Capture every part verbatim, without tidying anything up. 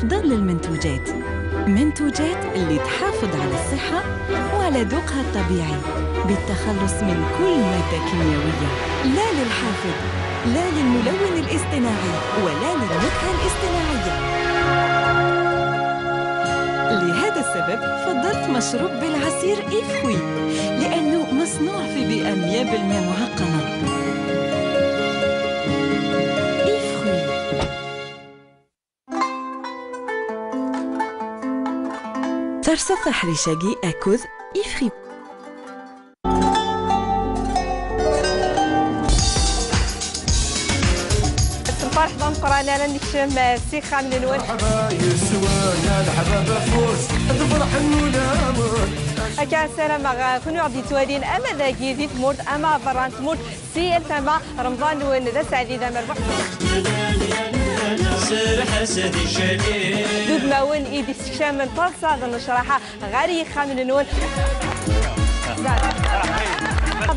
ظل المنتوجات، منتوجات اللي تحافظ على الصحة وعلى ذوقها الطبيعي بالتخلص من كل مادة كيميائية. لا للحافظ، لا للملون الاصطناعي، ولا للنكهة الاصطناعية. لهذا السبب فضلت مشروب بالعصير إيفوي، لأنه مصنوع في بيئة مية بالمية معقمة. إيفوي. Terseḍ taḥrict-agi akked Ifri. Lferḥ d ameqqran ara nekcem s ixxamen-nwen. Merḥba yes-wen, a leḥbab afus, d ferḥ n ulawen. Akka ssarameɣ, uh, kunwi ɣ-d-yettwalin ama dagi di tmurt ama berra n tmurt, si yal tama, Remḍan-nwen d aseɛdi d amerbuḥ. Serreḥ-as di cali. D udmawen i d-yessekcamen taḍsa d nnecraḥa ɣer yixxamen-nwen.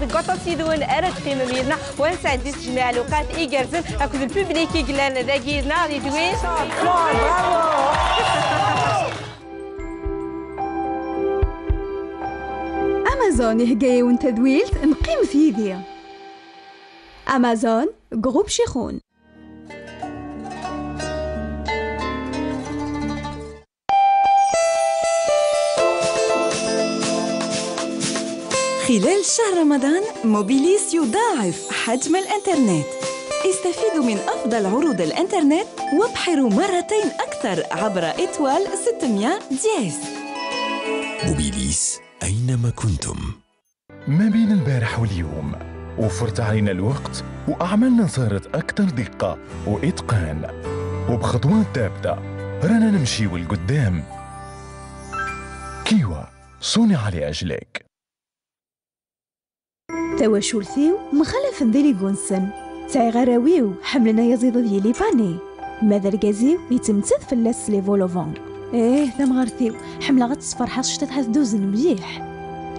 Deg waṭas yid-wen ara d-teqqimem yid-neɣ, u ad nesɛeddi s tejmiɛ lewqat igerrzen akked lpublik i yellan dagi yid-neɣ di Dwin. Amazon ihegga-yawen tadwilt n Qqimet yid-i. Amazon, Groupe Chichon. خلال شهر رمضان، موبيليس يضاعف حجم الإنترنت. استفيدوا من أفضل عروض الإنترنت وابحروا مرتين أكثر عبر إتوال ستمية دياس. موبيليس، أينما كنتم. ما بين البارح واليوم وفرت علينا الوقت، وأعمالنا صارت أكثر دقة وإتقان، وبخطوات ثابتة رانا نمشيو لقدام. كيوا، صنع لأجلك. Tawacult-iw mxalafen d iligunsen. Sɛiɣ arraw-iw ḥemmlen ayaziḍ d yilipani. Ma d argaz-iw, yettmettat fell-as s les vol-au-vent. Ih, tamɣart-iw, ḥemmleɣ ad tt-sferḥeɣ s cṭiṭ ḥat d uzen mliḥ.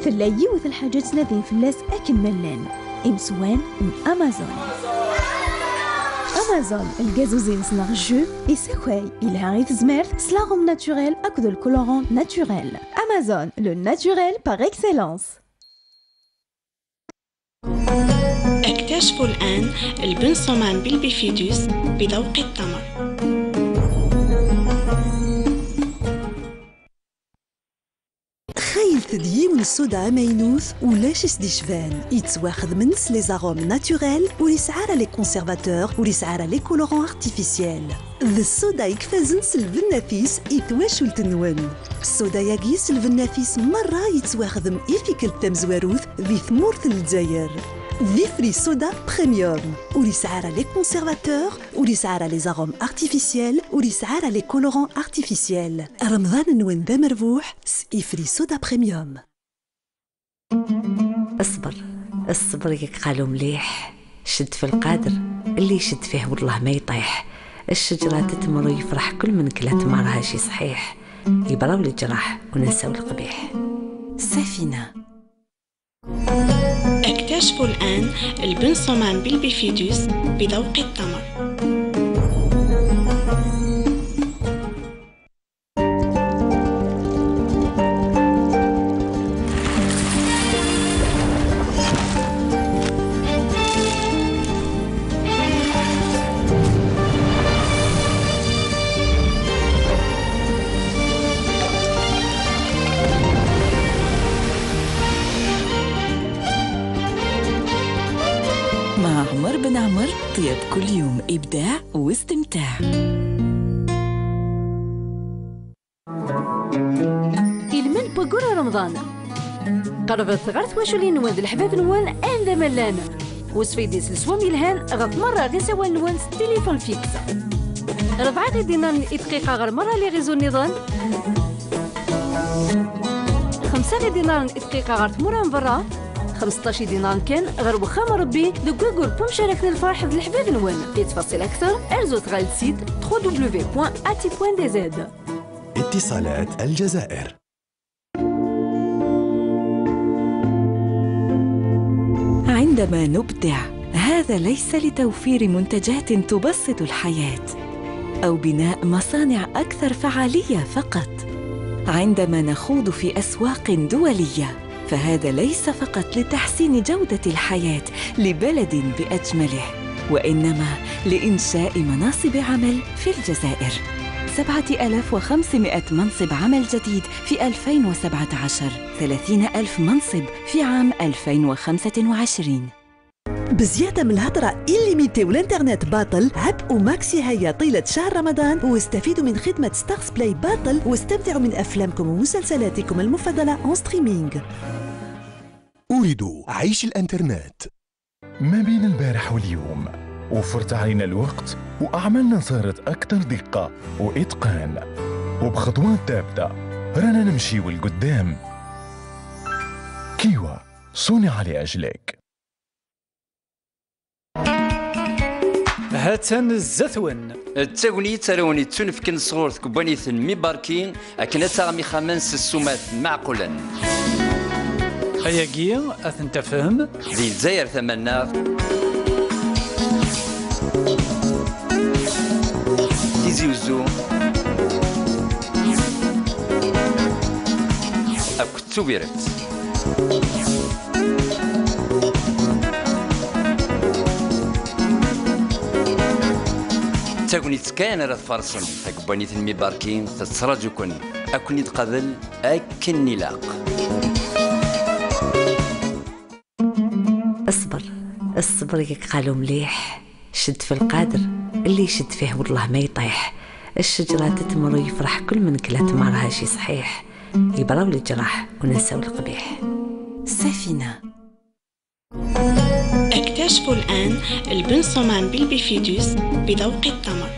Tella yiwet n lḥaǧa ttnadin fell-as akken ma llan, imeswan n Amazon. Amazon, lgaz uzin-nsen ɣer jus, isakay, yelha i tezmert, s l'arôme naturel akked le colorant naturel. Amazon, le naturel par excellence. اكتشفوا الآن البن صومان بالبيفيدوس بذوق التمر. Xaylet-d yiwen n ṣṣuda amaynut, ulac i s-d-icban, yettwaxedmen s les arômes naturels, ur yesɛi ara les conservateurs, ur yesɛi ara les colorants artificiels. D ṣṣuda i ifazen s lbennat-is i twacult-nwen. Ṣṣuda-agi s lbennat-is merra yettwaxdem i tikkelt tamezwarut di tmurt n Lezzayer. D ifri ṣṣuda premium, ur yesɛi ara les conservateurs, ur yesɛi ara les arômes artificiels, ur yesɛi ara les colorants artificiels. Remḍan-nwen d amerbuḥ s ifri ṣṣuda premium. اصبر، الصبر يقالو مليح. شد في القادر، اللي يشد فيه والله ما يطيح. الشجرة تتمر ويفرح كل من كلا تمارها شي صحيح. يبراو الجراح وننساو القبيح. سفينة. اكتشفوا الآن البن صومان بالبيفيدوس بذوق التمر. مع عمر بن عمر، طيب كل يوم، إبداع واستمتاع. Ilmend n waggur n Remḍan. Qerrbet ɣer twaculin-nwen d leḥbab-nwen anda ma llan. Usfaydi s leswam yelhan ɣef merra isawalen-nwen s tilifun fiks. Rebɛa idinaren i dqiqa ɣer merra les réseaux nniḍen. Xemsa idinaren i dqiqa ɣer tmura n berra. Xemseṭṭac idinaren kan ɣer wexxam n Rebbi deg waggur n wemcarak n lferḥ d leḥbab-nwen. Litfaṣil akter, rzut ɣer le site trois W point ati point D Z. اتصالات الجزائر. عندما نبدع، هذا ليس لتوفير منتجات تبسط الحياة، أو بناء مصانع أكثر فعالية فقط. عندما نخوض في أسواق دولية، فهذا ليس فقط لتحسين جودة الحياة لبلد بأجمله، وإنما لإنشاء مناصب عمل في الجزائر. سبعة آلاف وخمسمائة منصب عمل جديد في ألفين وسبعة عشر، ثلاثين ألف منصب في عام ألفين وخمسة وعشرين. بزيادة من الهدرة إليميتي والإنترنت باطل، عبء ماكسي هيا طيلة شهر رمضان، واستفيدوا من خدمة ستارز بلاي باطل، واستمتعوا من أفلامكم ومسلسلاتكم المفضلة أون ستريمينغ. أريد عيش الإنترنت. ما بين البارح واليوم وفرت علينا الوقت، وأعمالنا صارت أكثر دقة وإتقان، وبخطوات ثابتة رانا نمشيو لقدام. كيوا، صنع لأجلك. هاتن الزثون. D tagnit ara wen-yettunefken sɣur tkebbanit n Mibarki akken ad taɣem ixxamen s ssumat meɛqulen. Ayagi ad ten-tafem di Lezzayer Tamaneɣt, Tizi Uzzu akked Tubiret. D tagnit kan ara tfarsem. Takebbanit n Mibarki tettraǧu-ken ad ken-id-tqabel akken ilaq. اصبر، الصبر يقالو مليح. شد في القادر، اللي يشد فيه والله ما يطيح. الشجرة تتمر ويفرح كل من كلات مارها شي صحيح. يبراو الجراح ونساو القبيح. سفينة. اكتشفوا الآن البنسومان بالبيفيدوس بذوق التمر.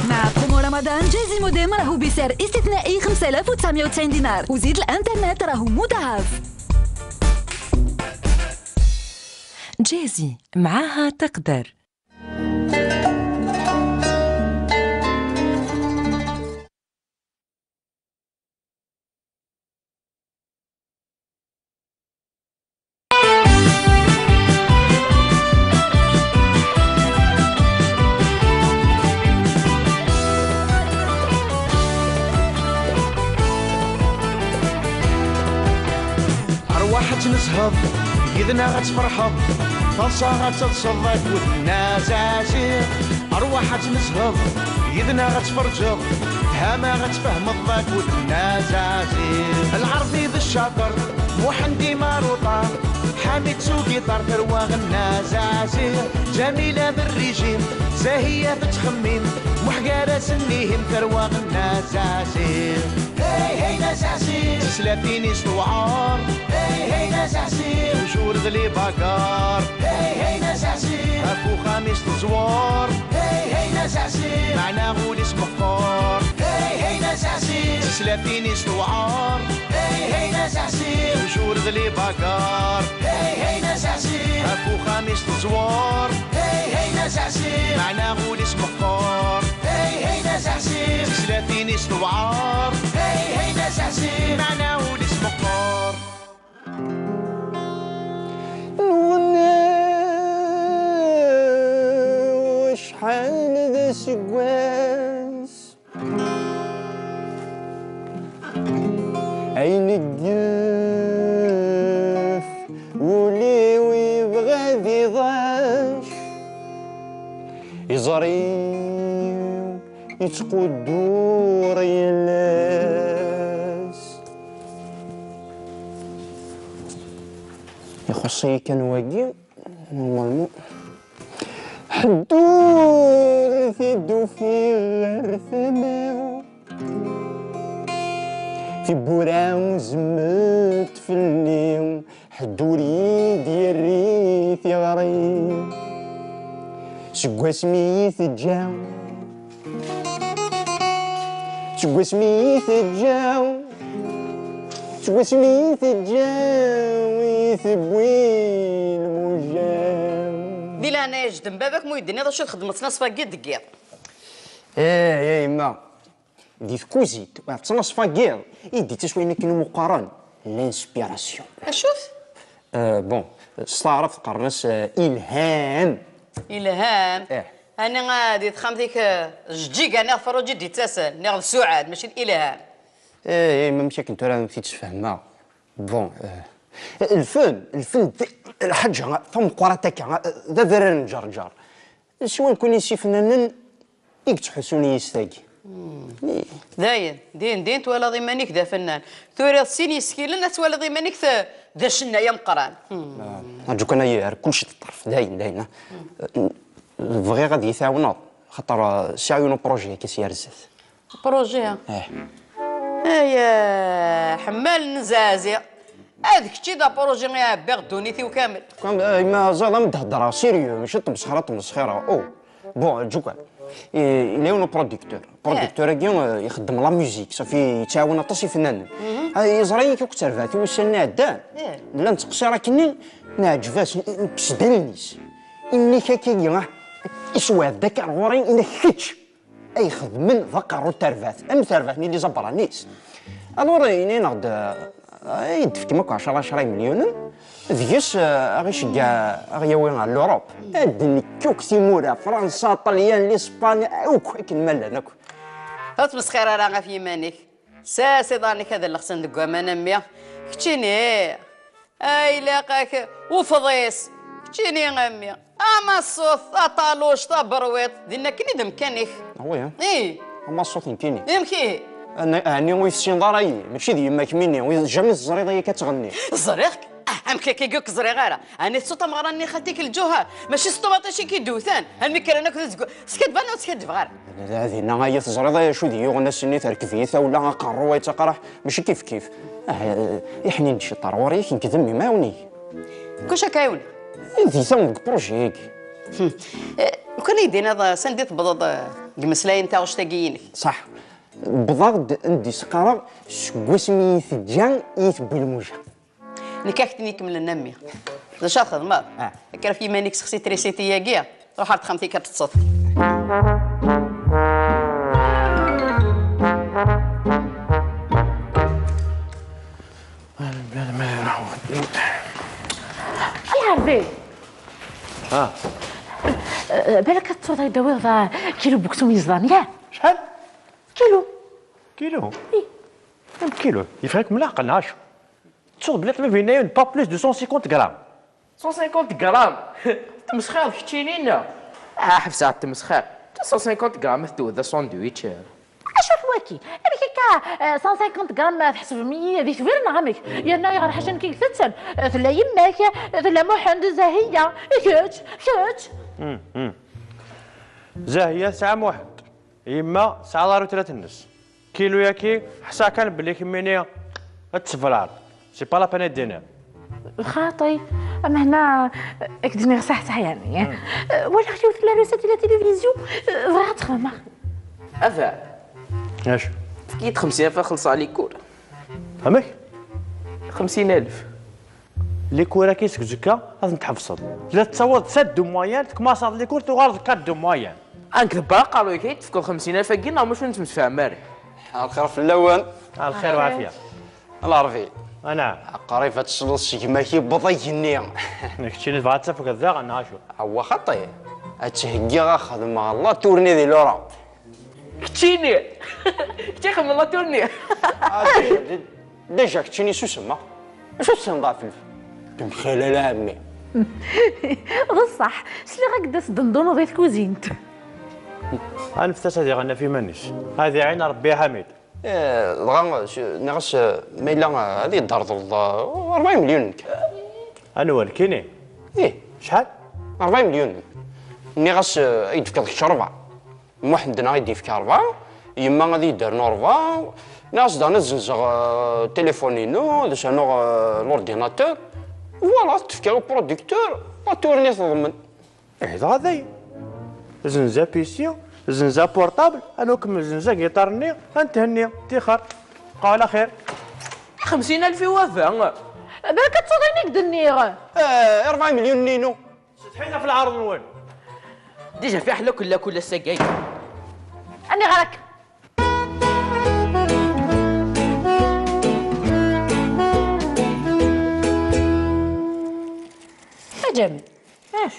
مع برومو رمضان، جايزي موديم راهو بسعر استثنائي خمسة آلاف وتسعمية وتسعين دينار، وزيد الانترنت راهو مضاعف. جايزي، معاها تقدر. أرواح ad tnezheḍ, yid-neɣ ad tferḥeḍ, taḍsa ad teḍseḍ akked Nna Zazi. Arwaḥ ad tnezheḍ, yid-neɣ ad tferǧeḍ, tfehmeḍ ad tfehmeḍ akked Nna Zazi. Lɛerbi d ccaṭer, Muḥend Maruṭa, Ḥamid s ugiṭar, tarwa Nna Zazi. Ǧamila d rrijim, Zahiya tettxemmim, Muḥ gar-asen ihim, tarwa Nna Zazi. Hey, hey, Nna Zazi. Tislatin-is tewɛer. Hey, hey, Nna Zazi. Toujours d les bagarres. Hey, hey, Nna Zazi. Ɣef uxxam-is teẓwer. Hey, hey, Nna Zazi. Meɛna ul-is meqqer. Hey, hey, Nna Zazi. Tislatin-is tewɛer. Hey, hey, Nna Zazi. Toujours d les bagarres. Hey, hey, Nna Zazi. Ɣef uxxam-is teẓwer. Hey, hey, Nna Zazi. Meɛna ul-is meqqer. Hey, hey, Nna Zazi. Tislatin-is tewɛer. Hey, hey, Nna Zazi. Meɛna ul-is meqqer. Nwenna acḥal d aseggas, ayen yeggef wul-iw yebɣa ad iḍac, iẓri-w yettquddur yal ass. Ixuṣṣ-iyi kan wagi, normalement. Ḥedd ur t-id-ufiɣ ɣer tama. Tiwwura zment fell-i. Ḥedd ur yi-d-yerri tiɣri. Seg wasmi i teǧǧa, seg wasmi i teǧǧa, seg wasmi i teǧǧa, i tewwi lmuja. Di leɛnaya-k, ǧǧem baba-k mu yedden-iḍ acu txedmeḍ ttnaṣfa-agi deg yiḍ. Eh, ya yemma, di tkuzit, ttnaṣfa-agi i d-ittas wayen akken umi qqaren l'inspiration. Acu-t? Euh, bon, s taɛrabt qqaren-as, euh, ilham. Ilham. Eh. Ani, ah, di texxamt-ik, eh, jeǧǧiga neɣ ferruǧ i d-ittasen, neɣ d suɛad, mačči d ilham. Eh, eh, amek akken tura ad am-t-id-sfehmeɣ? Bon, euh, lfen, lfen d lḥaǧa tameqqrant akka, d adrar n Ǧerǧer. Siwa nekkni s ifennanen i yettḥussun yis tagi. Dayen, din din twalaḍ iman-ik d afennan. Turiḍ sin yisekkilen, ad twaliḍ iman-ik t-, d acennay ameqqran. Ah, rǧu kan, ay ar kullec d ṭṭerf, dayen, dayen, ah. Bɣiɣ ad yi-tɛawneḍ, xaṭer, ah, sɛiɣ yiwen uprojet akka s yerret. Projet? Eh. Ay, eh, ḥemmal n zazi. Ad kečč i d aprojet i ɛebbiɣ ddunit-iw kamel. Kan, eh, ma ẓiḍ am d-heddreɣ sérieux, mačči d tmesxira, tmesxira. Oh. Bon, rǧu kan. Eh, yella yiwen uproducteur. Producteur-agi, eh, ixeddem la musique, safi yettɛawan aṭas ifennanen. Ah, yeẓra-yi akk d terbaɛt i wussan-nni iɛeddan. Eh. Nella nettqeṣṣir akkenni, neɛǧeb-as, n-, nekkes-d allen-is. Inna-k akka, ah, isewɛed-d akka ar ɣur-i, inna-k kečč ay ixedmen d aqerru n terbaɛt, am terbaɛt-nni n les Abranis. Alors, ini-aneɣ-d, eh, ay d-tefkem akk ɛecra, ɛecra imelyunen, deg-s, eh, a ɣ-iceggeɛ, a ɣ-yawi ɣer l'Europe. Ad d-nekk akk timura, Fransa, Ṭelyan, l'Espagne, akk akken ma llan akk. Ur ttmesxir ara ɣef yiman-ik. Sers iḍarren-ik ad llexsen deg waman, a mmi. Keččini, ay, ilaq-ak ufḍis. Keččini, a mmi. Amaṣṣut, taṭaluct, taberwiṭ, dinna akken i d amkan-ik. Ah oui, hein? Ih. Amaṣṣut nekkini. Amek ihi? Ɛni, ɛni ur yi-tessineḍ ara, ayi? Mačči d yemma-k mini, ur, jamais teẓriḍ aya akka ttɣenni. Ẓriɣ-k? Ah, amek akka i k-ẓriɣ ara? Ɛni tettuḍ tameɣra-nni n xalti-k Lǧuher? Mačči s ṭumaṭic i k-id-wten, almi kkren akk d azeggaɣ. Skaddbeɣ neɣ ur skaddbeɣ ara? Dinna, ayi, teẓriḍ acu d-yuɣen ass-nni, terkeb-iyi tawla, aqerru-a yettaqraḥ, mačči kif kif. Ah, iḥnin-d ciṭ ar ɣur-i, akken k-d mmi, ɛiwen-iyi. Kuc akka, ɛiwen. Di ta deg projet-agi. Hmm. Eh, lukan i yi-d-tiniḍ, eh, s anda i tewwḍeḍ, eh, deg imeslayen n taɣect-agi-inek? Ṣaḥ. Wwḍeɣ-d anda i s-qqareɣ, seg wasmi i yi-teǧǧa, i yi-tewwi lmuja. Nekk ad ak-ten-ikemmlen, a mmi. D acu ara txedmeḍ? Ah. Kker ɣef yiman-ik, sexsi trisiti-agi, ruḥ ar texxamt-ik ad teṭṭseḍ. Ay Ṛebbi! Ah. Eh, balak ad tettruḍ ad yi-d-tawiḍ, ah, kilu n weksum yeẓdan, ya? Acḥal? Kilu. Kilu? Ih. Am kilu. Yeffeɣ-ikem leɛqel, neɣ acu? Tettuḍ belli ṭṭbib yenna-yawen pas plus de cent cinquante grammes. Cent cinquante grammes? Tmesxireḍ keččini, neɣ? Ah, ḥebseɣ tmesxir. Cent cinquante grammes ad tewwed asandwich. Acu-t waki? Amek akka, eh, cent cinquante grammes tḥesbem-iyi d itbir neɣ amek? Yerna ayɣer ḥaca nekk i itetten? Eh, tella yemma-k, tella Muḥend, Zahiya, kečč, kečč. Hmm, hmm. Zahiya tesɛa Muḥend. Yemma tesɛa la retraite-nnes. Kilu-yaki, ḥṣiɣ kan belli kemmini ad tesseblaḍ. C'est pas la peine ad d-tiniḍ. Xaṭi, amehna, ad k-d-iniɣ saḥ saḥ, yeɛni. Hmm. Eh, walaɣ yiwet n la recette di la télévision, eh, bɣiɣ ad tt-xedmeɣ. Ata. Acu? Efk-iyi-d xemsin alef ad xellṣeɣ les cours. Amek? Xemsin alef. Les cours-agi seg uzekka ad ten-tḥebseḍ. Tella tettawiḍ sept de moyenne, tekmaseḍ les cours, tuɣaleḍ quatre de moyenne. Nekk d aqerruy-ik ay d-tefkeḍ xemsin alef-agi, neɣ mačči ur nettemsefham ara? Lxir fell-awen. Lxir u ɛafya. Lɛerbi. Anɛam. Qrib ad tesleḍ s gma-k yewweḍ igenni. Keččini tebɣa ad tafgeḍ daɣen, neɣ acu? Awwa xaṭi. Ad theggiɣ ad xedmeɣ la tournée di l'Europe. Keččini! Kečči xedmeḍ la tournée! Ah, déjà, déjà keččini susem, ah. Acu tessineḍ ɣef lfen? Temxalal a ɛemmi. D ṣṣeḥ, sliɣ-ak-d as-d-tenduneḍ i tkuzint. Anfet-as ad iɣenni ɣef iman-is. Ad iɛin Rebbi, a Ḥamid. Eh, dɣa, s-, nniɣ-as, eh, ma yella, eh, ad yi-d-terḍleḍ, eh, rebɛa imelyunen kan. Anwa, nekkini? Ih. Acḥal? Rebɛa imelyunen. Nniɣ-as, eh, ad yi-d-tefkeḍ kečč rebɛa. Muḥend neɣ i d-yefka rebɛa, yemma ad yi-d-ternu rebɛa, nniɣ-as daɣen ad zzenzeɣ, eh, téléphone-inu, ad as-rnuɣ, eh, l'ordinateur. Voilà, tefka le producteur, la tournée teḍmen. Ihi dɣa dayen. Zenza P C, zenza portable, anukem zenza guitare-nni, a Nethenni, tixer. Qal axir. Xemsin alef i waba. Balak ad tuḍin i k-d-nniɣ. Eh, rebɛa melyun-nni-inu. Setḥit ɣef lɛerḍ-nwen. Déjà fiḥel akk la kul ass-agi. Aniɣer akka? A Ǧamil. Eh,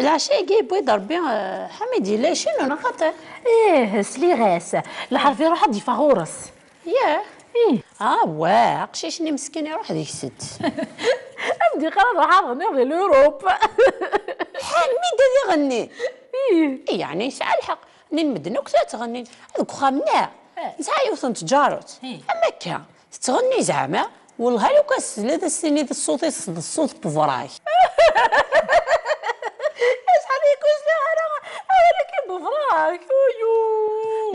lɛecc-agi yewwi-d Rebbi, eh, Ḥamid yella icennu neɣ xaṭi? Ih, sliɣ-as. Lḥerf iruḥ ad d-yeffeɣ ɣur-s. Yah? Ih. Ah, wa, aqcic-nni meskin iruḥ deg-sent. Am d-iqqar ad ruḥeɣ ad ɣenniɣ di l'Europe. Ḥamid ad iɣenni? Ih. Yeɛni yesɛa lḥeqq. Nnin medden akk ttɣennin. Deg uxxam-nneɣ, eh, nesɛa yiwet n tǧaret. Ih. Am akka, tettɣenni zeɛma. Wellah, lukan tesliḍ ad s-tiniḍ ṣṣut-is d ṣṣut n wefrak. Acḥal i k-ur sliɣ ara awal-agi n wefrak, uyu.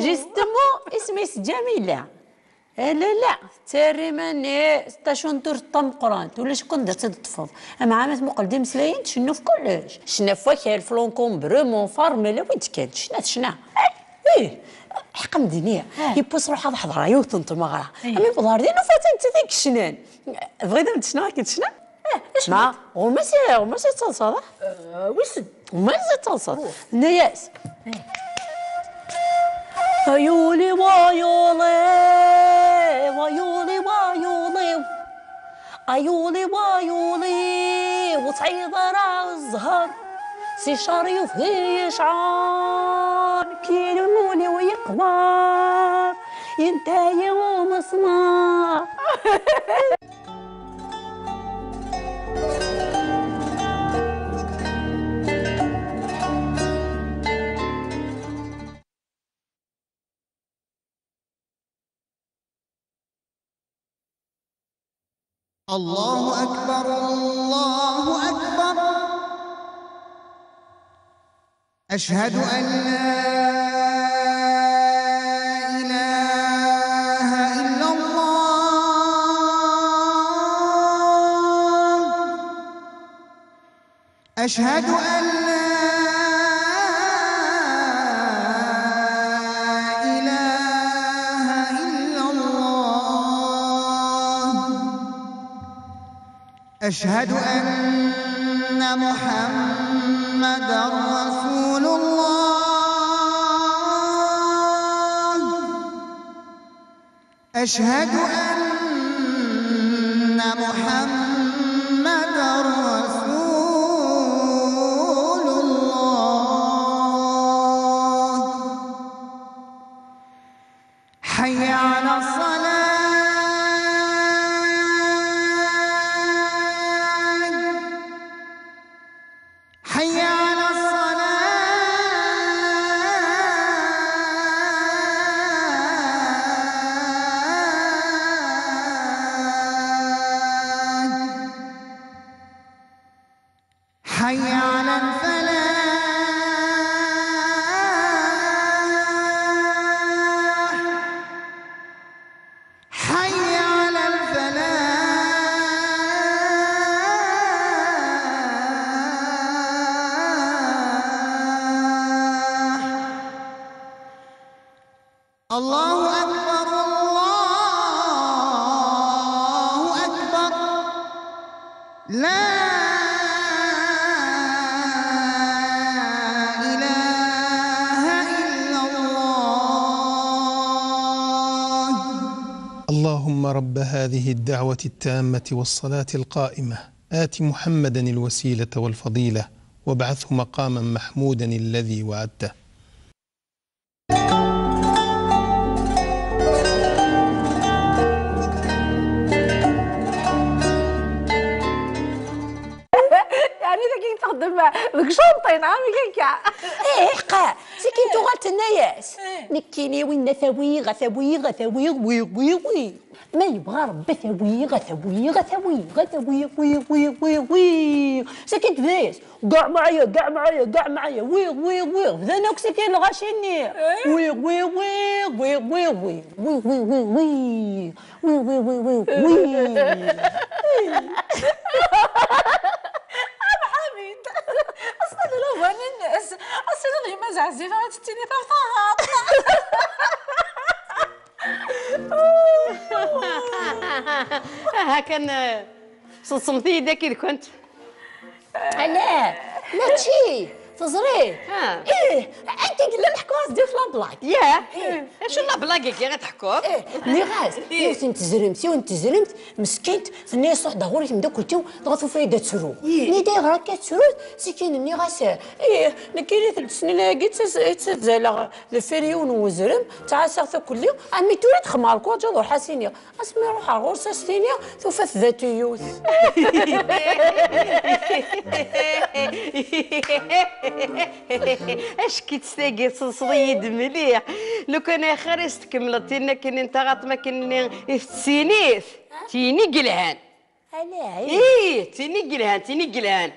Justement, isem-is Ǧamila. Eh, la, la, tettarra iman-is d tacunturt tameqqrant, ulac akk anda tt-id-teṭṭfeḍ. Amɛam, ma tmuqel-d imeslayen, tcennu f kullec. Tcennu f wakal, f l'encombrement, f rrmel, awi-d kan, tecna, tecna. Eh, ih, ḥeqq am d-nniɣ, eh, yiwwas ruḥeɣ ad ḥeḍreɣ yiwet n tmeɣra. Eh. Am yewweḍ ɣer din, ufiɣ-tt d nettat i yecnan. Tebɣiḍ ad d-tecnuḍ akken tecna? Eh, acḥal? Ma, ɣur-m i, ɣur-m i tettaḍsaḍ, ah? Eh, wissen. Ɣur-m i tettaḍsaḍ. Tenna-yas. Eh. Ay ul-iw, ay ul-iw, ay ul-iw, ay ul-iw. Ay ul-iw, ay ul-iw, ur tesɛiḍ ara zzher. Si ccer yufhi yecɛer, kil ul-iw yeqber, yenta-yi umeṣmar. الله أكبر، الله أكبر. أشهد أن لا إله إلا الله. أشهد أن لا إله إلا الله. أشهد أن محمدا رسول الله. أشهد أن محمدا رسول الله. حي على الصلاة. حي على الصلاة. حي على الفلاح. حي على الفلاح. الله أكبر، الله أكبر. لا إله إلا الله. اللهم رب هذه الدعوة التامة والصلاة القائمة، آت محمدا الوسيلة والفضيلة، وابعثه مقاما محمودا الذي وعدته. Yeɛni dagi txeddem deg cunṭi, neɣ amek akka? Ih, ḥqa. Sakin tuɣal tenna-yas. Eh. Nekkini winna tawiɣ, a tawiɣ, a tawiɣ, wiɣ, wiɣ, wiɣ. Ma yebɣa Rebbi a tawiɣ, a tawiɣ, a tawiɣ, a tawiɣ, wiɣ, wiɣ, wiɣ, wiɣ, wiɣ. Sakin tebda-yas. Gaɛ maɛya, gaɛ maɛya, gaɛ maɛya, wiɣ, wiɣ, wiɣ. Bdan akk sakin lɣaci-nni. Eh? Wiɣ, wiɣ, wiɣ, wiɣ, wiɣ, wiɣ, wiɣ, wiɣ, wiɣ, wiɣ. Wiɣ, wiɣ, wiɣ, wiɣ, wiɣ. Ɛzifa ad tettini tabtaɣaṭ. Aha kan, eh, seḍsemt-iyi-d akka d-kent. Ala, mačči, teẓriḍ? Ha. Ih, akka yella leḥku-as-d la blague. Ya. Ih. Acu la blague-agi i teḥkuḍ? Ih, nniɣ-as, ih, yiwet n tezremt, yiwet n tezremt, meskint, tenna-yas: "Ruḥ-d ɣur-i temdakkelt-iw, dɣa tufa-yi-d ad ttruɣ." Ih. Nni-d: "Ayɣer akka ad ttruḍ?" Sikkin nniɣ-as: "Ih, nekkini telt snin-agi ttaz-, ttazzaleɣ deffir yiwen n wezrem, ttɛassaɣ takelli, ami tura txemmer kuwaǧaḍ ruḥ-as-iniɣ." Asmi ruḥeɣ ɣur-s ad s-tiniɣ, tufa-t d atiyut. Ack-itt tagi, tseḍseḍ-iyi-d mliḥ. Lukan axir i s-tkemmleḍ tin akken n taɣaṭ, ma akken-nni i tettinit, tin i yelhan. Ala, ih. Ih, tin i yelhan, tin i yelhan.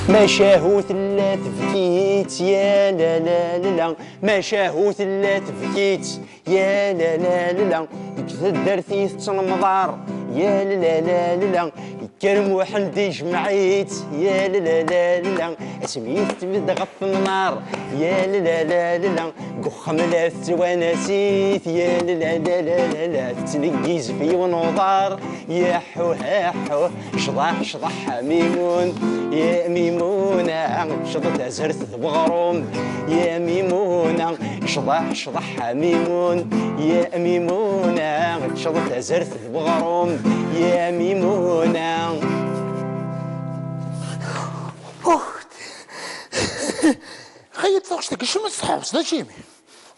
Macahu tella tebkit, ya la la la la. Macahu tella tebkit, ya la la la la. Deg taddart i tettnemḍar, ya la la la la la. Yekker Muḥend ijmeɛ-itt, ya la la la la la. Asmi i tettbedd ɣef temnar, ya la la la la la. Deg uxxam la tettwanas-it, ya la la la la la la. Tettneggiz f yiwen uḍar, ya ḥuh, ḥuh, cḍeḥ, cḍeḥ, a Mimun, ya Mimuna, cḍeḥ tazart d weɣrum, ya Mimuna, cḍeḥ, cḍeḥ, a Mimun, ya Mimuna, cḍeḥ tazart d weɣrum, ya Mimuna. Oh! Xayyet taɣect-agi, cemma tseḥḥes, d acimi?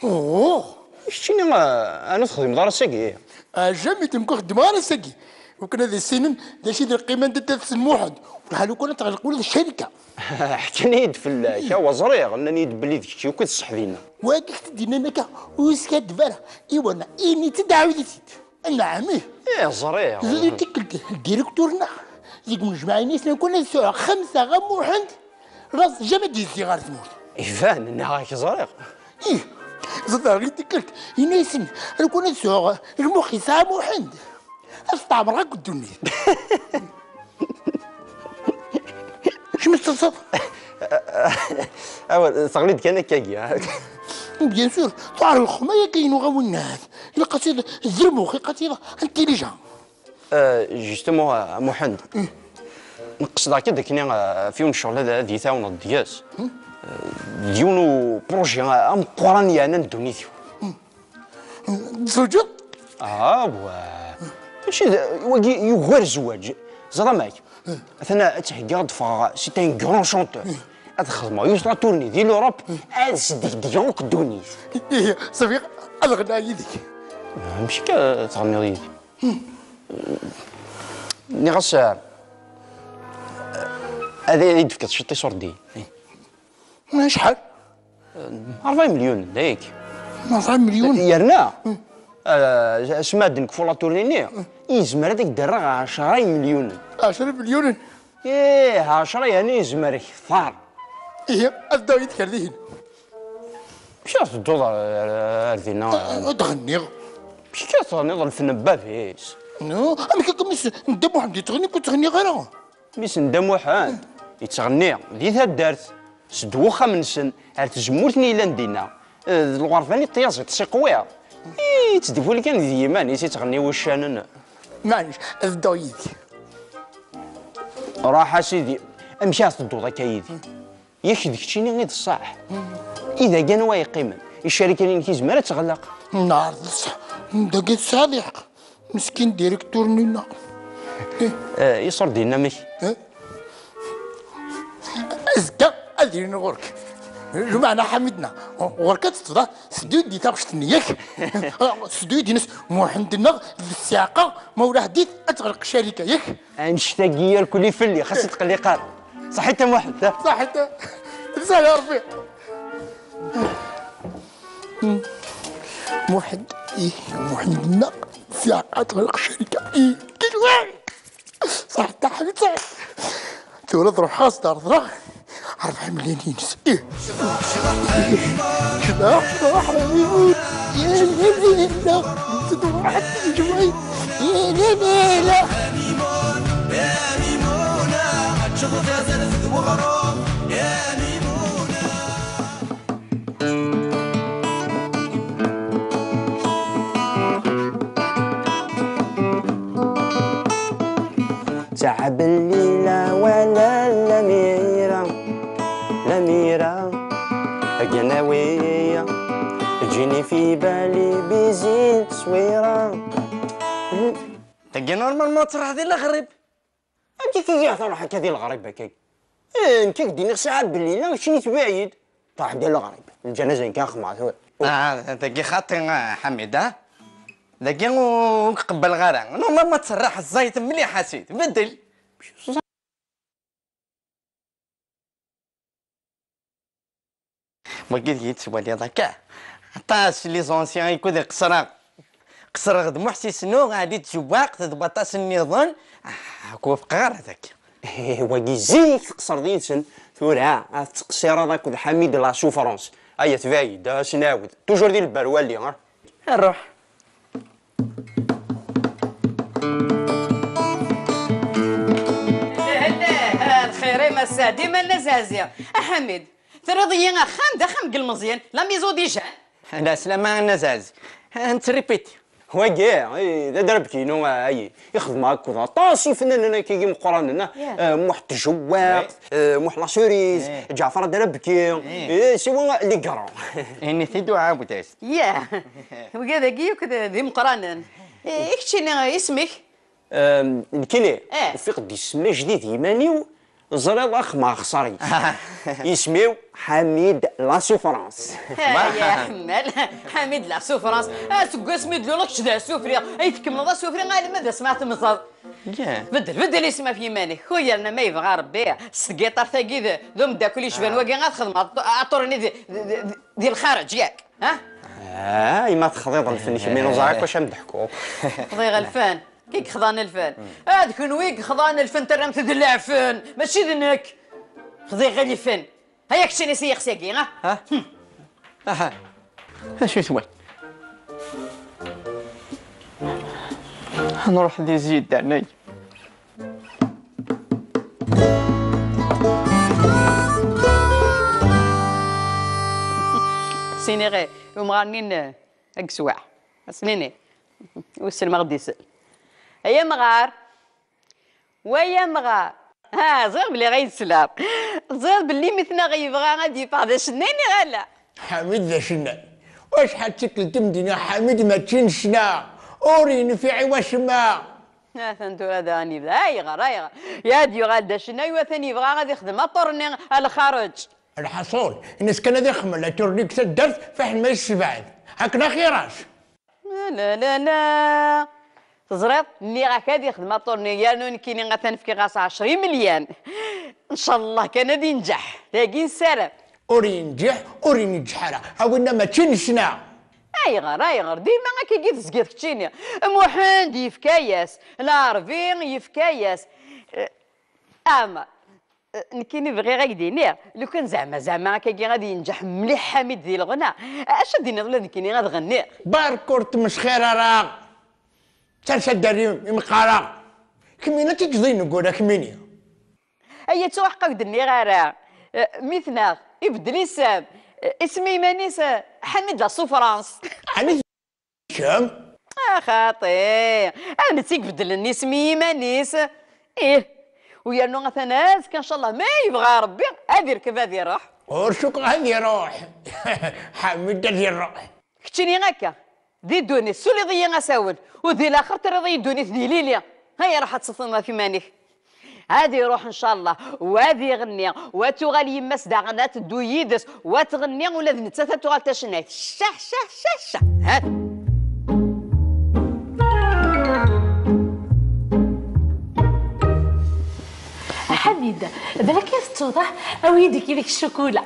Oh! Keččini, ah, ɛni ur texdimeḍ ara ass-agi? Ah, jamais d nekk ur xeddmeɣ ara ass-agi. Lukan ad issinen d acu i d lqima n taddart n Muḥend, wellah lukan ad teɣleq ula d ccarika. Ḥkan-iyi-d fell-ak, awa ẓriɣ, nnan-iyi-d belli d kečč akk i d ṣṣeḥ dinna. Wagi i k-t-id-yennan akka, ur yeskaddeb ara. Iwa, ini-tt-id, ɛawed-it-id. Nɛam, ih. Ih, ẓriɣ. Zid i tikkelt, ddiriktur-nneɣ deg unejmaɛ-ines, lukan ad sɛuɣ xemsa ɣer Muḥend, ɣas jamais d-yezzi ɣer tmurt. Iban, nniɣ-ak ẓriɣ. Ih, ẓriɣ i tikkelt, ini-asen, lukan ad sɛuɣ lmux yesɛa Muḥend, ad steɛmreɣ akk ddunit. Kemm tettesseḍ? Awa, teɣli-d kan akkagi, ha? Bien sûr, tuɛer lxuma yakka-inu ɣer winnat. Ilaq ad tt-id-zermuɣ, ilaq ad tt-id-, intelligent. Euh, justement, a Muḥend, nqesdeɣ-k-id akken, euh, f yiwen n ccɣel ad, ad yi-tɛawneḍ deg-s. Euh, d yiwen uprojet ameqqran yeɛnan ddunit-iw. Tzewǧeḍ? Awa. Mačči d wagi yugar zzwaǧ. Ẓer amek. Atan ad ttheggiɣ ad d-ffɣeɣ, c'est un grand chanteur. Ad xedmeɣ yiwet la tournée di l'Europe, ad sdegdgeɣ akk ddunit. Ihi, ṣafi, ad ɣennaɣ yid-k. Amek akka tɣenniḍ yid-i? Nniɣ-as, eh, ad iyi-d-tefkeḍ ciṭ iṣurdiyen. Acḥal? Rebɛa imelyunen, d ayagi. Rebɛa imelyunen? Yerna, eh, asmi ad d-nekfu la tournée-nni, yezmer ad ak-d-rreɣ ɛecra imelyunen. Ɛecra imelyunen? Ih, ɛecra yerna yezmer kter. Ihi, ad dduɣ yid-k ar dihin. Amek ara tedduḍ ar, ar, ar dinna? Ad ɣenniɣ. Amek ara tɣenniḍ lfen n bab-is? No, amek akka mi s-, Dda Muḥend yettɣenni, ur ttɣenniɣ ara? Mmi-s n Dda Muḥend, yettɣenni di taddart, seg uxxam-nsen ar tzemmurt-nni yellan dinna. Eh, d lɣerba-nni n tyaziḍt s iqwiḍ. Ih, yettdefuli kan di yiman-is, yettɣenni wuccanen. Maɛlic, ad dduɣ yid-k. Ruḥ a sidi, amek ara tedduḍ akka yid-i? Yak d keččini i d ṣṣeḥ. I dagi anwa yeqqimen? Icarikan-inek izmer ad teɣleq. Nɛerḍ ṣṣeḥ, dagi tesɛiḍ lḥeqq. Meskin direktur-nni-nneɣ. Eh, iṣurdiyen amek? Eh? Azekka ad ilin ɣur-k. Lmeɛna Ḥamidna, ɣur-k ad teṭṭfeḍ, ah, sdud di taɣect-nni, yak? Sdud ines Muḥend-nneɣ d ssiɛqa, ma ulaḥ dit ad teɣleq ccarika, yak? Annect-agi irkul fell-i, xas ur tqelliq ara. Ṣaḥit a Muḥend, ha? Ṣaḥit. Sahel a Ṛebbi. Muḥend, ih, Muḥend-nneɣ. Tiɛqad ɣer lqecrika. Ih, kifex. Ṣaḥ taḥlit. Tura truḥ xas dar ḍra. Rebḥ imliliyen-ines. Ih. Cḍeḥ, cḍeḥ, a Mimun. Ya la la la. Tedwaḥ tejmaɛt. Ya la la la. Sɛa belli la wala lamira, lamira, aganawi, ǧini fi bali bizi tteswira. Tagi normalement ad truḥ di leɣrib. Amek i k-iga truḥ akka di leɣrib akka? Eh, nekk ak-d-iniɣ saɛa belli la keččini tebɛid. Truḥ di leɣrib. Lǧanaza nekk axemmeɣ tura. Ah, dagi xaṭi, ah, Ḥamid, ah? Dagi ur, ur k-qebbleɣ ara. Normalement ad tserreḥ ẓẓayet mliḥ a sidi. Beddel. Wagi deg yettwaliḍ akka. Aṭas les anciens i kud qesreɣ. Qesreɣ d Muḥ Sisnu, Ali Tjewwaqt, d waṭas nniḍen. Ah, ur k-wufqeɣ ara dagi. Wagi zik tqesreḍ yid-sen, tura ad tettqesireḍ akked Ḥamid la Souffrance. Aya tebɛid, ad as-nɛawed. Toujours di lberwali, ah. Ruḥ. Lxir-im ass-a, dima nna Zazi. A Ḥamid, terriḍ-iyi axxam d axxam n yilmeẓyen, la maison des jeunes. Ɛeslama a nna Zazi. Nettripiti. Wagi, eh, d adrabki-inu, ah, ayi. Ixdem akked aṭas ifennanen akkagi imeqqranen, ah, eh, Muḥ Tjewwaqt, eh, Muḥ la Cerise, Ǧaɛfer Adrabki, eh, siwa les grands. Ini-t-id uɛawed-as. Yah, wigad-agi yakk d, d imeqqranen. Eh, i keččini, isem-ik? Ehm, nekkini, eh, ufiɣ-d isem ajdid i yiman-iw, ẓriɣ axem axṣar-ik. Isem-iw Ḥamid la Souffrance. Ay aḥemmal, Ḥamid la Souffrance. Aseggas mi d-luleɣ kečč d asufri. Ay tkemmleḍ asufri alma d asma temẓeḍ. Beddel, beddel isem ɣef yiman-ik. Ku yerna ma yebɣa Rebbi, s tgiṭart-agi d, d umeddakel yecban wagi ad xedmeɣ aṭ-, aṭurni di, di, di, di lxareǧ, yak? Ha? Ah, ma texḍiḍ lfen kemmini, ur ẓriɣ akk acu am d-ḥkuɣ. Xḍiɣ lfen. Ki yexḍan lfen? Ah, d kenwi i yexḍan lfen, terram-t d leɛfen, mačči d nekk. Xḍiɣ lfen. Haya keččini s yiɣes-agi, ha? Ha? Aha. Acu twal? Nruḥ di ziddan, ay. Siniɣ, umɣar-nni n-, deg sswaɛ. Asnini. Wissen ma ɣ-d-isel. Ay amɣar. Way amɣar. Ha, ẓriɣ belli ɣa yesla. Ẓriɣ belli mi tneɣ yebɣa ad yeffeɣ d acennay neɣ ala. Ḥamid d acennay. Acḥal d tikkelt i m-d-nniɣ Ḥamid mačči n ccna. Ur yenfiɛ i wacemma. Atan tura daɣen yebda. Ayɣer, ayɣer? Ad yuɣal d acennay u atan yebɣa ad ixdem aṭurni a lxareǧ. Lḥaṣul, ines kan ad ixemmel aṭurni deg taddart, fiḥel ma yessebɛed. Akken axir-as. La, la, la, la. Teẓriḍ, nniɣ-ak ad ixdem aṭurni, yernu nekkini atan fkiɣ-as ɛecra imelyan. Ncallah kan ad inǧeḥ, dagi nessaram. Ur yenǧiḥ, ur yenǧeḥ ara. A winna mačči n ccna. Ayɣer, ayɣer? Dima akkagi tezgiḍ keččini. Muḥend yefka-yas, Lɛerbi yefka-yas. Eh, Ɛmer, eh, nekkini bɣiɣ ad k-d-iniɣ, lukan zeɛma, zeɛma akkagi ad yenǧeḥ mliḥ Ḥamid di leɣna, acu ad d-tiniḍ ula d nekkini ad ɣenniɣ? Bark ur tmesxir ara. Ters ad d-terr imeqqar-a. Kemmini ad teǧǧeḍ ineggura kemmini. Ay, ttuɣ ḥqa ur k-d-nniɣ ara. Eh, mi tneɣ, ibeddel isem. Eh, isem i yiman-is, eh, Ḥamid la Souffrance. Ɛni kemm? A xaṭi, a netta i ibeddlen isem i yiman-is. Ih, u yernu atan azekka, ncallah, ma yebɣa Rebbi, ad irkeb, ad iruḥ. Ur cukkeɣ ad iruḥ. Ḥamid ad iruḥ. Keččini akka, di ddunit, suliḍ-iyi asawen, u di laxert terriḍ-iyi ddunit d ilili. Haya, ruḥ ad tṣefḍeḍ ɣef iman-ik. Ad iruḥ, ncallah, u ad iɣenni, u ad tuɣal yemma-s daɣen ad teddu yid-s, u ad tɣenni, ula d nettat ad tuɣal d tacennayt. Ccah, ccah, ccah, ccah. Ha? Ḥamid, balak ad tettuḍ, ah, awi-yi-d kili ccukula.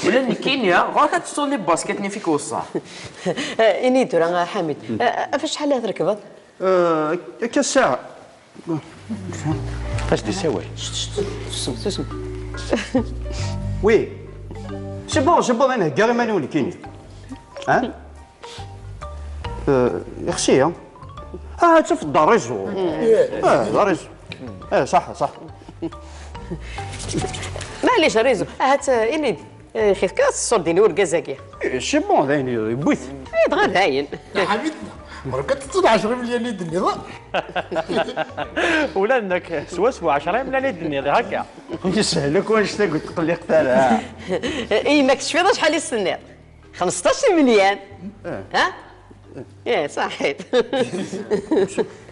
Ula d nekkini, ɣur-k ad tettuḍ les baskets-nni fik weṣṣaḥ. Eh, ini-d tura, a Ḥamid, eh, ɣef acḥal ara trekbeḍ? Euh, akka ssaɛa. As-d isawal. Susem, susem. Oui. C'est bon, c'est bon, أنا هكا غير ماني ولكيني. Hein؟ Euh, merci, hein. Ah, tu fais de la raison. Ah, la raison. Eh, صح، صح. Maɛlic, raison. Ahat, eh, ini-d. Eh, xif kan, tessurd-ini urgaz-agi. Eh, c'est bon, dayen, yewwi-t. Eh, dɣa dayen. A Ḥamid, ɣur-k ad tettuḍ ɛecra imelyan i d-tenniḍ. Ula d nekk, swaswa ɛecra imelyan i d-tenniḍ, akka. Yeshel akk wanect-a deg tqelliqt ara. Eh, yemma-k tecfiḍ acḥal i s-tenniḍ? Xmesṭac imelyan. Eh. Ha? Eh, ṣaḥit.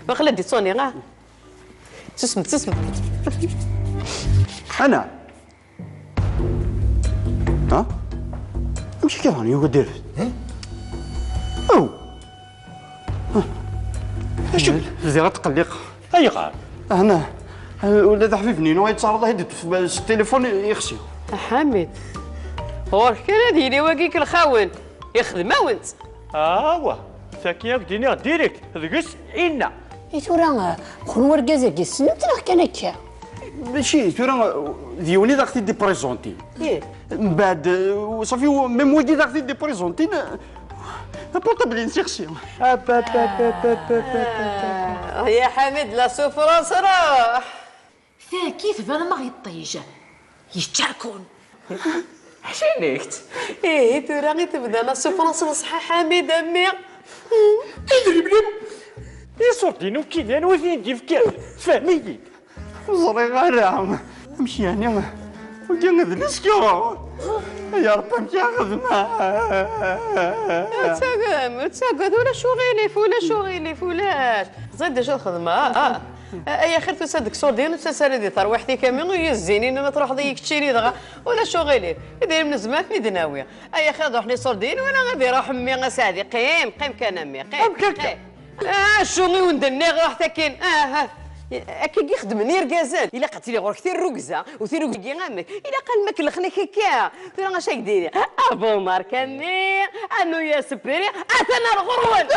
Waqila d-ittuni, ha? Susem, susem. أنا. ها؟ ماشي كيف راني يقول دير. أو. ها. شوف. زي غتقلق. أي غار. هنا. ولاد حبيبني، نو يتصرف هدي في التليفون يخسي. A Ḥamid, ɣur-k kan ad yili wagi k lxawen, ixdem-awen-tt. Awa, tagi ad k-d-iniɣ direct, deg-s inna. I tura, xun wergaz-agi ssnen-t neɣ kan akka? Mačči, tura, d yiwen i d aɣ-t-id-iprezuntin. Ih. Mbeɛd, eh, ṣafi, même wagi d aɣ-t-id-iprezuntin, eh, portable-ines ixsi. Ah, ya Ḥamid, la souffrance, ruḥ. Tagi tban am aɣ-iṭij. Yeččarkun. Ḥcinikt. Ihi, tura i tebda la souffrance n ṣṣeḥḥa, Ḥamid, a mmi. Idrimen-im. Iṣurdiyen ukidan wi ten-id-yefkan. Fhem-iyi-d. Ur ẓriɣ ara. Amek yeɛni? Wagi d leskiṛ. Ya Ṛebbi, amek ara xedmeɣ? Ur ttagad, ur ttagad, ulac uɣilif, ulac uɣilif, ulac. Ẓid d acu xedmeɣ, ah, ah. Ay axir tusa-d deg ṣurdiyen, ur ttasa ara di terwiḥt-ik, a mmi, ur yi-zzinin ma truḥeḍ-iyi keččini dɣa. Ulac uɣilif. Idrimen nezmer ad ten-id-nawi. Ay axir ad ruḥen iṣurdiyen, wala ad iruḥ mmi a Saɛdi. Qqim, qqim kan a mmi, qqim, qqim. Acu i wen-d-nniɣ, ruḥet akkin. Ah, ah. Akka i xeddmen yirgazen. Ilaq ad tili ɣur-k tirrugza, u tirrugza-agi amek. Ilaq alma kellxen-ak akka. Tura acu ak-d-iniɣ? A bu marka-nni, a nuya sepiri, atan ar ɣur-wen.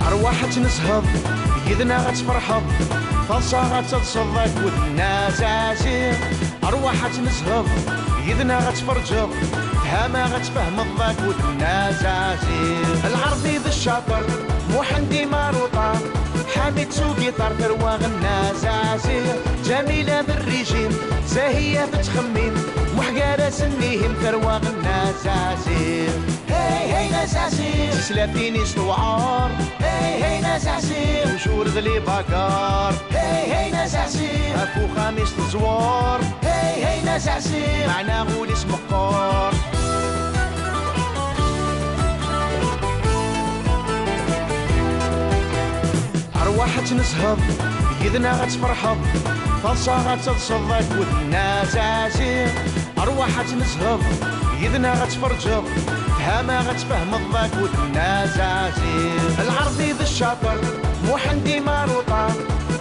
Arwaḥ ad tnezheḍ, yid-neɣ ad tferḥeḍ, taḍsa ad taḍseḍ akked Nna Zazi. Arwaḥ ad tnezheḍ, yid-neɣ ad tferǧeḍ, fhama ad tfehmeḍ akked Nna Zazi. Lɛerbi d ccaṭer, Muḥend imaruṭa, Ḥamid s ugiṭar, tarwa Nna Zazi. Ǧamila d rrijim, Zahiya tettxemmim, Muḥ gar-asen ihim, tarwa Nna Zazi. Hey, hey, Nna Zazi. Tislatin-is tewɛer. Hey, hey, Nna Zazi. Ujur d libagar. Hey, hey, Nna Zazi. Ɣef uxxam-is teẓwer. Hey, hey, Nna Zazi. Meɛna ul-is meqqer. Arwaḥ ad tnezheḍ, yid-neɣ ad tferḥeḍ, taḍsa ad taḍseḍ akked Nna Zazi. Arwaḥ ad tnezheḍ, yid-neɣ ad tferǧeḍ, fhama ad tfehmeḍ akked Nna Zazi. Lɛerbi d ccaṭer, Muḥend imaruṭa,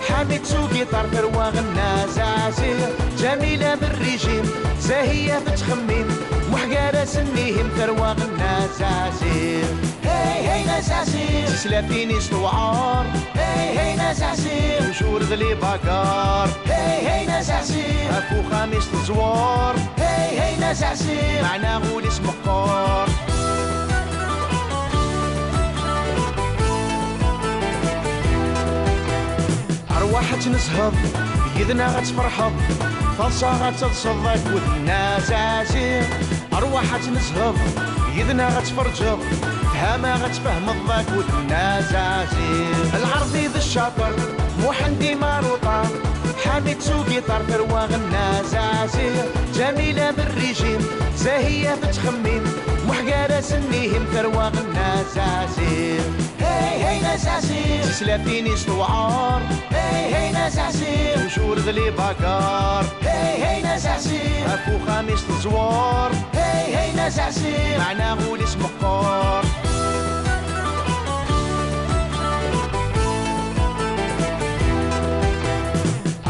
Ḥamid s ugiṭar, tarwa Nna Zazi. Ǧamila d rrijim, Zahiya tettxemmim, Muḥ gar-asen ihim, tarwa Nna Zazi. Hey, hey, Nna Zazi. Tislatin-is tewɛer. Hey, hey, Nna Zazi. Ujur d libagar. Hey, hey, Nna Zazi. Ɣef uxxam-is teẓwer. Hey, hey, Nna Zazi. Meɛna ul-is meqqer. Arwaḥ ad tnezheḍ, yid-neɣ ad tferḥeḍ, taḍsa ad taḍseḍ akked Nna Zazi. Arwaḥ ad tnezheḍ, yid-neɣ ad tferǧeḍ, fhama ad tfehmeḍ akked Nna Zazi. Lɛerbi d ccaṭer, Muḥend imaruṭa, Ḥamid s ugiṭar, tarwa Nna Zazi. Ǧamila d rrijim, Zahiya tettxemmim, Muḥ gar Semmihim tarwa n Nazaziɣ. Hey, hey, Nazaziɣ. Tislatin-is tewɛer. Hey, hey, Nazaziɣ. Ujur d libagar. Hey, hey, Nazaziɣ. Ɣef uxxam-is teẓwer. Hey, hey, Nazaziɣ. Meɛna ul-is meqqer.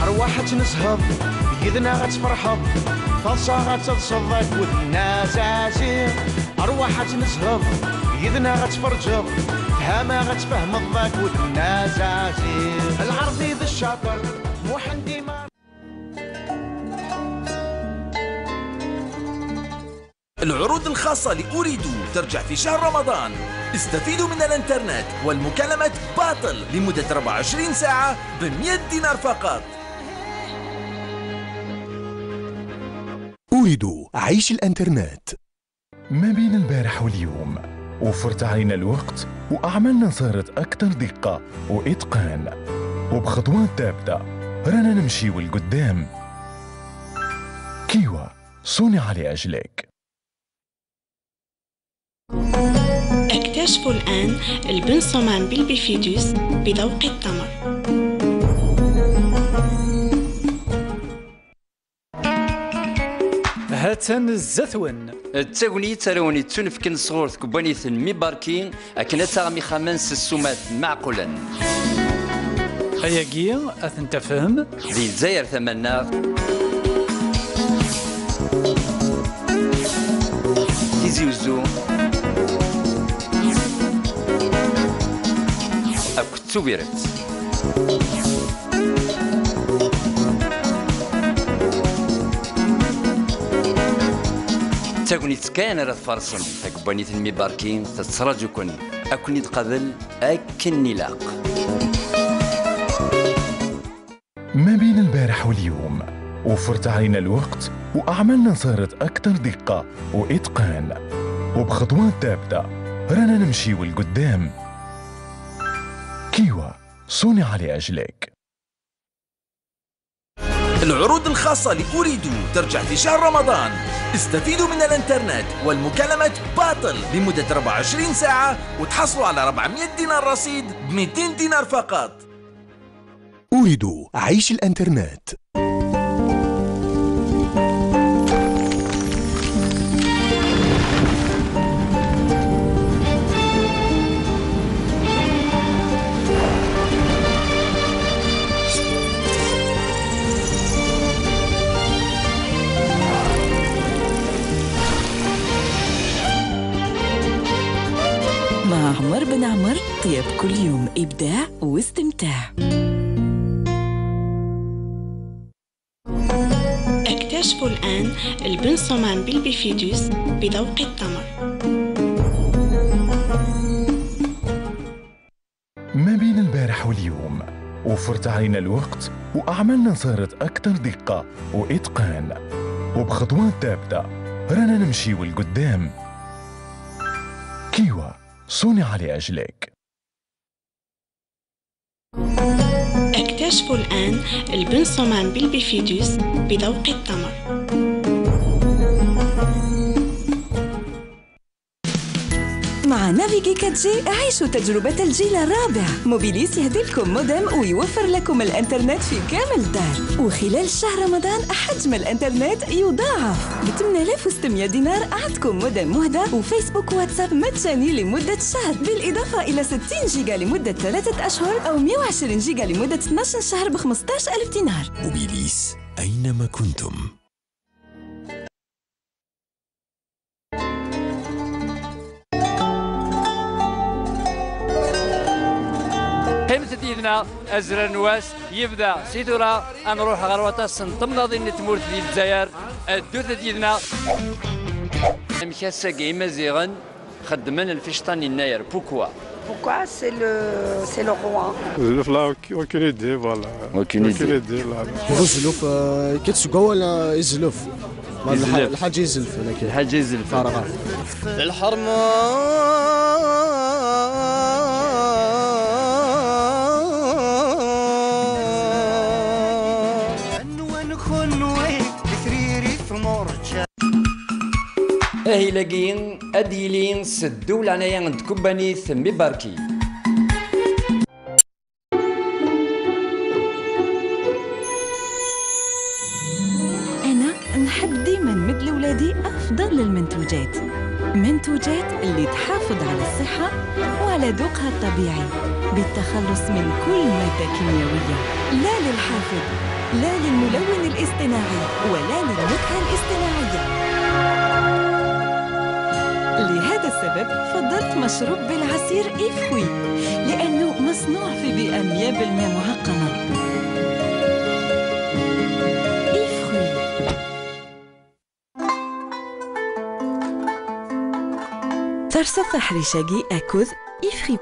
Arwaḥ ad tnezheḍ, yid-neɣ ad tferḥeḍ. Taḍsa ad tadseḍ akked Nazaziɣ. Arwaḥ ad tnezheḍ, yid-neɣ ad tferǧeḍ. Fhama ad tfehmeḍ akked Nazaziɣ. Lɛerbi d ccaṭer, Muḥend Imar. العروض الخاصة لأوريدو ترجع في شهر رمضان. استفيدوا من الانترنت والمكالمات باطل لمدة أربعة وعشرين ساعة ب مية دينار فقط. أوريدو، عيش الانترنت. ما بين البارح واليوم وفرت علينا الوقت، وأعمالنا صارت أكثر دقة وإتقان، وبخطوات ثابتة رانا نمشيو لقدام. كيوا، صنع لأجلك. اكتشفوا الآن البنسومان بالبيفيدوس بذوق التمر. Ha-tt-an zdat-wen. D tagnit ara wen-ittunefken sɣur tkebbanit n Mibarki akken ad taɣem ixxamen s ssumat meɛqulen. Ayagi, ad ten-tafem di Lezzayer Tamaneɣt, Tizi Uzzu akked Tubiret. D tagnit kan ara tfarsem, takebbanit n Mibarki tettraǧu-ken ad ken-id-qabel akken ilaq. ما بين البارح واليوم وفرت علينا الوقت، وأعمالنا صارت أكثر دقة وإتقان، وبخطوات ثابتة رانا نمشيو لقدام. كيوا، صنع لأجلك. العروض الخاصة لأوريدو ترجع في شهر رمضان. استفيدوا من الانترنت والمكالمات باطل لمدة أربعة وعشرين ساعة، وتحصلوا على أربعمية دينار رصيد ب ميتين دينار فقط. أوريدو، عيش الانترنت. مع عمر بن عمر، طياب كل يوم، إبداع واستمتاع. اكتشفوا الآن البنسومان بالبيفيدوس بذوق التمر. ما بين البارح واليوم وفرت علينا الوقت، وأعمالنا صارت أكثر دقة وإتقان، وبخطوات ثابتة رانا نمشيو لقدام. كيوا، صنع لأجلك. اكتشفوا الآن البنسومان بالبيفيدوس بذوق التمر. مع نافيغي كاتجي عيشوا تجربة الجيل الرابع. موبيليس يهدي لكم مودم ويوفر لكم الانترنت في كامل الدار، وخلال شهر رمضان حجم الانترنت يضاعف. ب ثمانية آلاف وستمية دينار عندكم مودم مهدى وفيسبوك واتساب مجاني لمدة شهر، بالإضافة إلى ستين جيجا لمدة ثلاثة أشهر أو مية وعشرين جيجا لمدة اثناش شهر ب خمسطاش ألف دينار. موبيليس، أينما كنتم. Qqimet-d yid-neɣ, azrar n wass yebda si tura. Ad nruḥ ɣer waṭas n temnaḍin n tmurt di Lezzayer. Ddut-d yid-neɣ. Amek ass-agi Imaziɣen xeddmen lficṭa n Yennayer? Pourquoi? Pourquoi? C'est le, c'est le roi. Zlef, là, aucune idée, voilà. Aucune idée. Aucune idée, là. Buzluf, euh, kif seg wawal, euh, izlef. Izlef. Lḥaǧ izlef, lḥaǧ izlef. Farɣa. Lḥerma. Ahil-agi ad d-yili s ddew leɛnaya n tkebbanit Mibarki. أنا نحب ديما نمد لولادي أفضل المنتوجات، منتوجات اللي تحافظ على الصحة وعلى ذوقها الطبيعي، بالتخلص من كل مادة كيميائية، لا للحافظ، لا للملون الاصطناعي، ولا للنكهة الاصطناعية. لهذا السبب فضلت مشروب بالعصير إيفوي، لأنه مصنوع في بيئة مية بالمية معقمة. إيفوي. Terseḍ aḥric-agi akked Ifri.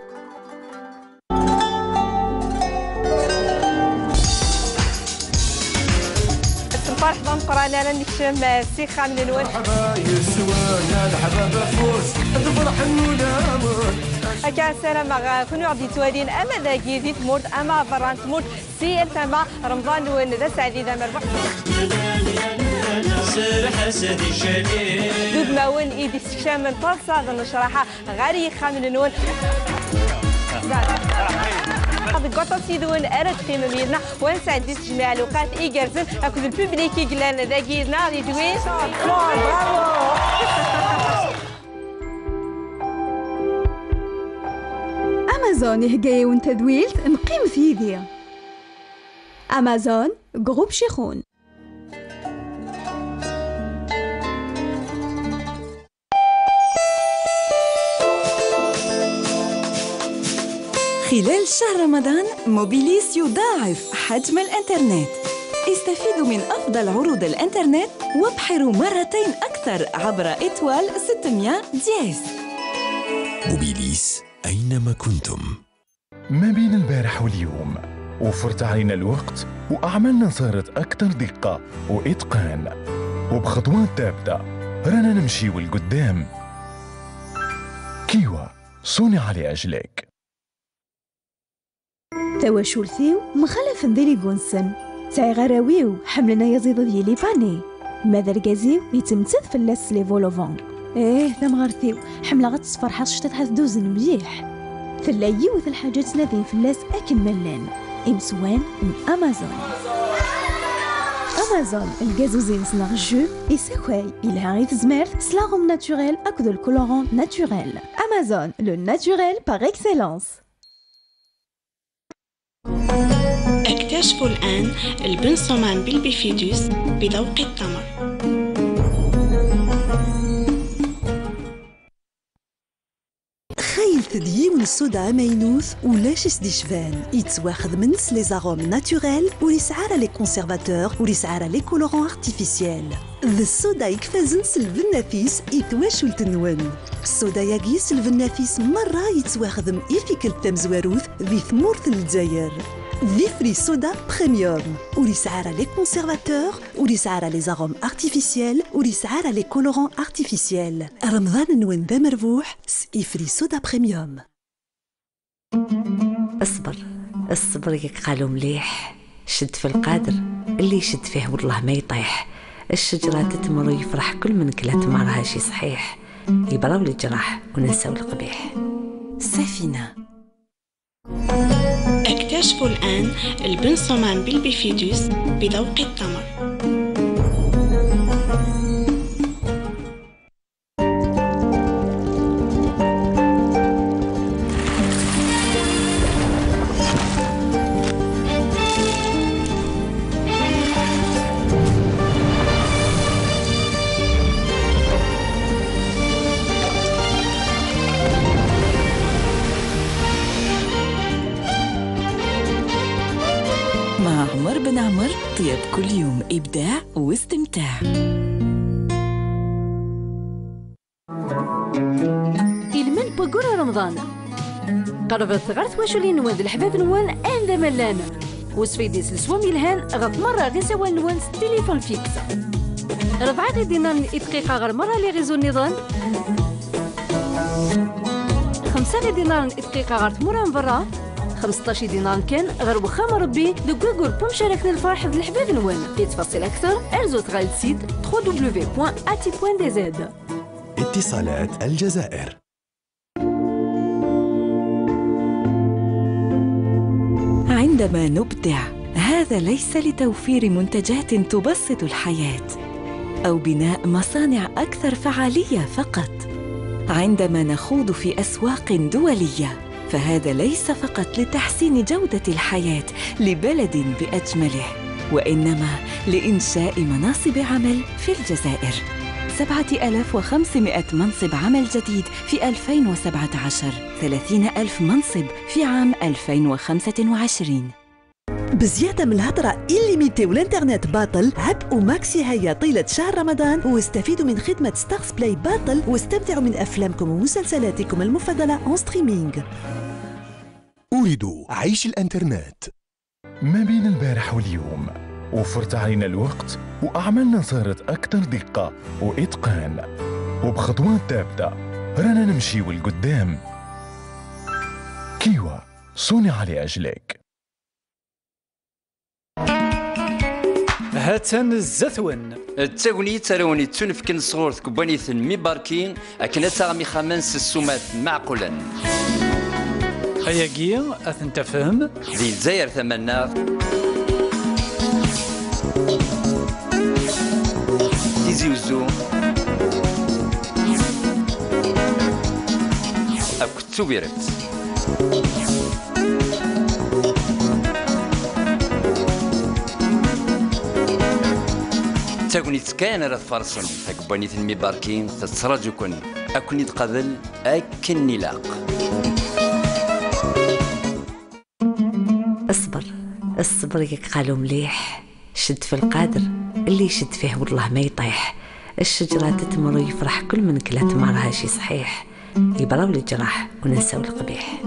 Lferḥ d ameqqran ara nekcem s ixxamen-nwen. Merḥba yes-wen, a leḥbab afus, d ferḥ n ulawen. Akka ssarameɣ, uh, kunwi ɣ-d-yettwalin ama dagi di tmurt ama berra n tmurt, si yal tama, Remḍan-nwen d aseɛdi d amerbuḥ. Serreḥ-as di cali. D udmawen i d-issekcamen taḍsa d nnecraḥa ɣer yixxamen-nwen. Deg waṭas yid-wen ara d-teqqimem yid-neɣ, u ad nesɛeddi s tejmiɛ lewqat igerrzen akked lpiblik i yellan dagi yid-neɣ di Dwin. Amazon ihegga-yawen tadwilt n Qqimet yid-i. Amazon, groupe Chikhun. خلال شهر رمضان، موبيليس يضاعف حجم الإنترنت. استفيدوا من أفضل عروض الإنترنت وابحروا مرتين أكثر عبر إتوال ستمية دياس. موبيليس، أينما كنتم. ما بين البارح واليوم وفرت علينا الوقت، وأعمالنا صارت أكثر دقة وإتقان، وبخطوات ثابتة رانا نمشيو لقدام. كيوا، صنع لأجلك. Tawacult-iw mxalafen d iligunsen. Sɛiɣ arraw-iw ḥemmlen ayaziḍ d yilipani. Ma d argaz-iw yettmettat fell-as s les vol-au-vent. Ih, tamɣart-iw, ḥemmleɣ ad tt-sferḥeɣ s cṭiṭ ḥat d-uzen mliḥ. Tella yiwet n lḥaǧa ttnadin fell-as akken ma llan, imsewwan n Amazon. Amazon, lgaz uzin-nsen ɣer jus, isakay, yelha i tezmert, s l'arôme naturel akked le colorant naturel. Amazon, le naturel par excellence. اكتشفوا الآن البنسومان بالبيفيدوس بذوق التمر. Txayelt d yiwen n ṣṣuda amaynut, ulac i s-d-icban, yettwaxedmen s les arômes naturels, ur yesɛi ara les conservateurs, ur yesɛi ara les colorants artificiels. D ṣṣuda i ifazen s lbennat-is i twacult-nwen. Ṣṣuda-agi s lbennat-is merra yettwaxdem i tikkelt tamezwarut di tmurt n Lezzayer. D ifri ṣṣuda premium. Ur yesɛi ara les conservateurs, ur yesɛi ara les arômes artificiels, ur yesɛi ara les colorants artificiels. Remḍan-nwen d amerbuḥ s ifri ṣṣuda premium. اصبر، الصبر يقالو مليح. شد في القادر، اللي يشد فيه والله ما يطيح. الشجرة تتمر ويفرح كل من كلا تمارها شي صحيح. يبراو الجراح وننساو القبيح. سفينة. اكتشفوا الآن البنسومان بالبيفيدوس بذوق التمر. مع عمر بن عمر، طياب كل يوم، إبداع واستمتاع. Ilmend n waggur n Remḍan. Qerrbet ɣer twaculin-nwen d leḥbab-nwen anda ma llan. Usfidis leswam yelhan ɣef merra les awal-nwen s tilifun fixe. Rebɛa ɣidinaren i dqiqa ɣer merra les réseaux nniḍen. Xemsa ɣidinaren i dqiqa ɣer tmura n berra. Xemseṭṭac idinaren kan ɣer wexxam n Rebbi deg waggur n umcarak n lferḥ d leḥbab-nwen. Litfaṣil akter, arzut ɣer le site trois W point ati point D Z. اتصالات الجزائر. عندما نبدع، هذا ليس لتوفير منتجات تبسط الحياة أو بناء مصانع أكثر فعالية فقط. عندما نخوض في أسواق دولية، فهذا ليس فقط لتحسين جودة الحياة لبلد بأجمله، وإنما لإنشاء مناصب عمل في الجزائر. سبعة آلاف وخمسمائة منصب عمل جديد في ألفين وسبعة عشر، ثلاثين ألف منصب في عام ألفين وخمسة وعشرين. بزيادة من الهدرة إليميتي والإنترنت باطل، عبئوا ماكسي هيا طيلة شهر رمضان واستفيدوا من خدمة ستارز بلاي باطل واستمتعوا من أفلامكم ومسلسلاتكم المفضلة أون ستريمينغ. أريد عيش الأنترنت. ما بين البارح واليوم وفرت علينا الوقت، وأعمالنا صارت أكثر دقة وإتقان، وبخطوات ثابتة رانا نمشيو لقدام. كيوا، صنع لأجلك. Ha-tt-an zdat-wen. D tagnit ara wen-ittunefken sɣur tkebbanit n Mibarki akken ad taɣem ixxamen s ssumat meɛqulen. Ayagi ad ten-tafem di Lezzayer Tamaneɣt, Tizi Uzzu akked Tubiret. D tagnit kan ara tfarsem, takebbanit n Mibarki tettraǧu-ken ad ken-id-qabel akken ilaq. اصبر، الصبر يقالو مليح. شد في القادر، اللي يشد فيه والله ما يطيح. الشجرة تتمر ويفرح كل من كلا تمرها شي صحيح. يبراو الجراح وننساو القبيح.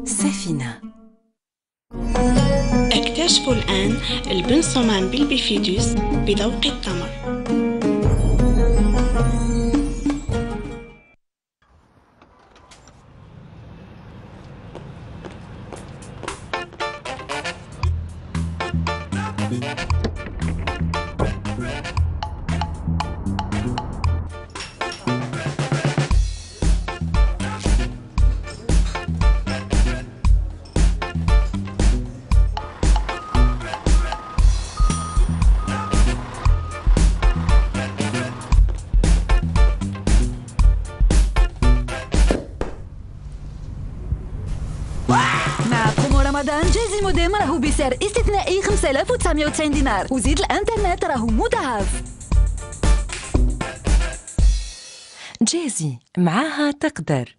سفينة. اكتشفوا الآن البنسومان بالبيفيدوس بذوق التمر. مع برومو رمضان جازي موديم راهو بسعر استثنائي خمسة آلاف وتسعمية وتسعين دينار، وزيد الانترنت راهو مضاعف. جازي، معاها تقدر.